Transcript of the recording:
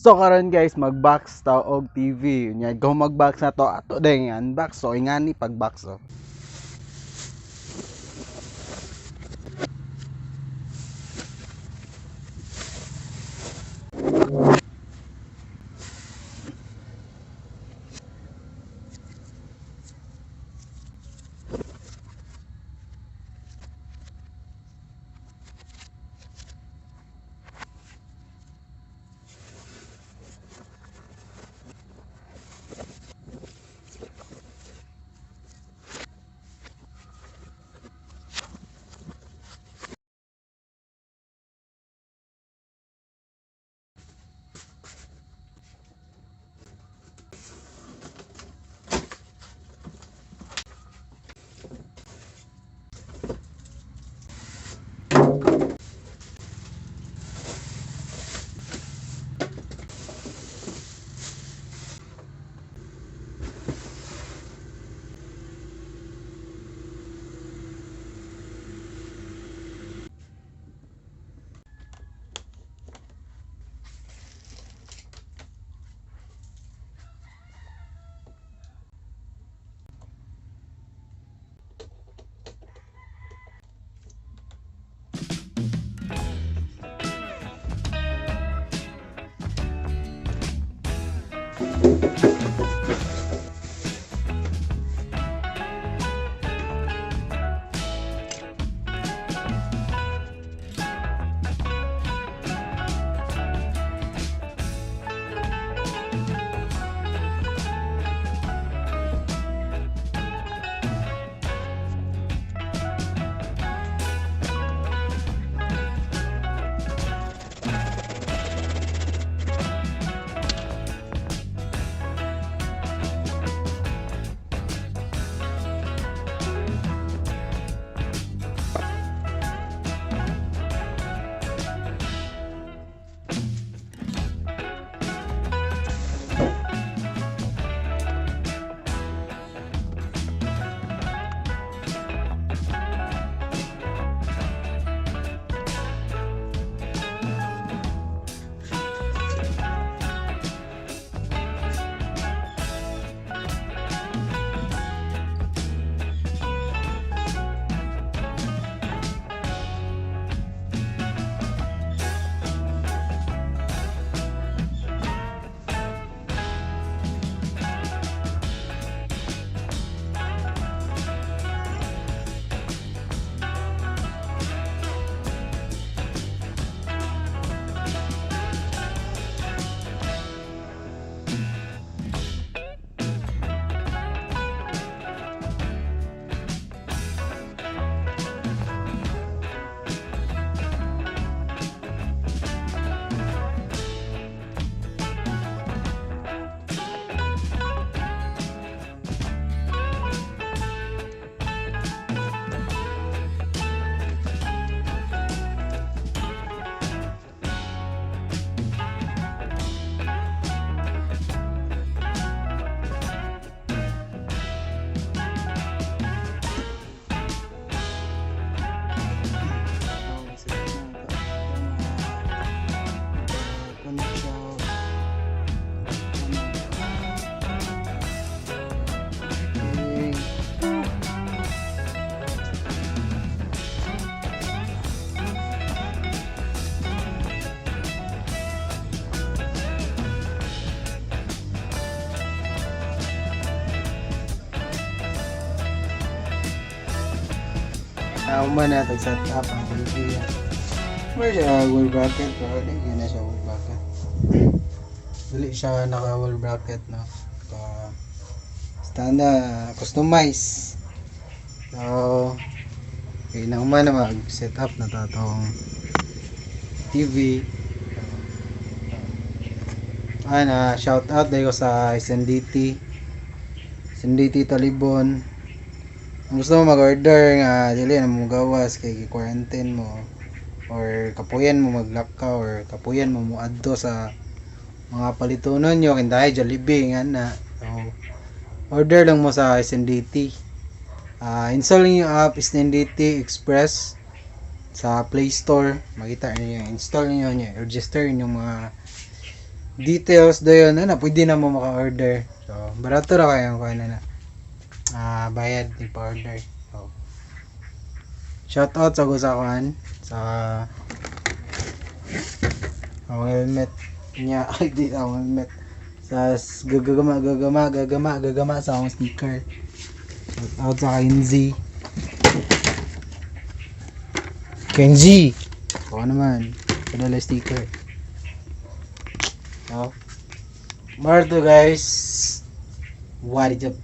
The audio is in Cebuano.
So karon guys, mag-box ta og TV. Nya go mag-box na to, ato ding unbox. So ingani pag-box oh. Man na set up ang TV. Where siya wall bracket, pero di na siya wall bracket. Dili siya naka wall bracket, no. Ka standard customize. So okay na man na mag set up na ta tong TV. Ana, shout out dayo sa SNDT. SNDT Talibon. Kung gusto mo mag-order nga dili na mo gawas kay quarantine mo or kapuyan mo maglakaw or kapuyan mo moadto sa mga palitunon nyo kindahay Jollibee nga na. So order lang mo sa SNDT. Install niyo app SNDT Express sa Play Store. Makita niyo, install niyo niya, register niyo mga Details dayon na pwede na mo maka-order. So barato ra kayo ang kuan na bayad ni pa-order. So shout out sa sa kuan sa akong helmet niya, ay di akong helmet, sa gagama gagama gagama gagama sa akong sneaker. Shout out sa Kenzie. Kenzie, ako naman padala sticker. So, more to guys. What is up?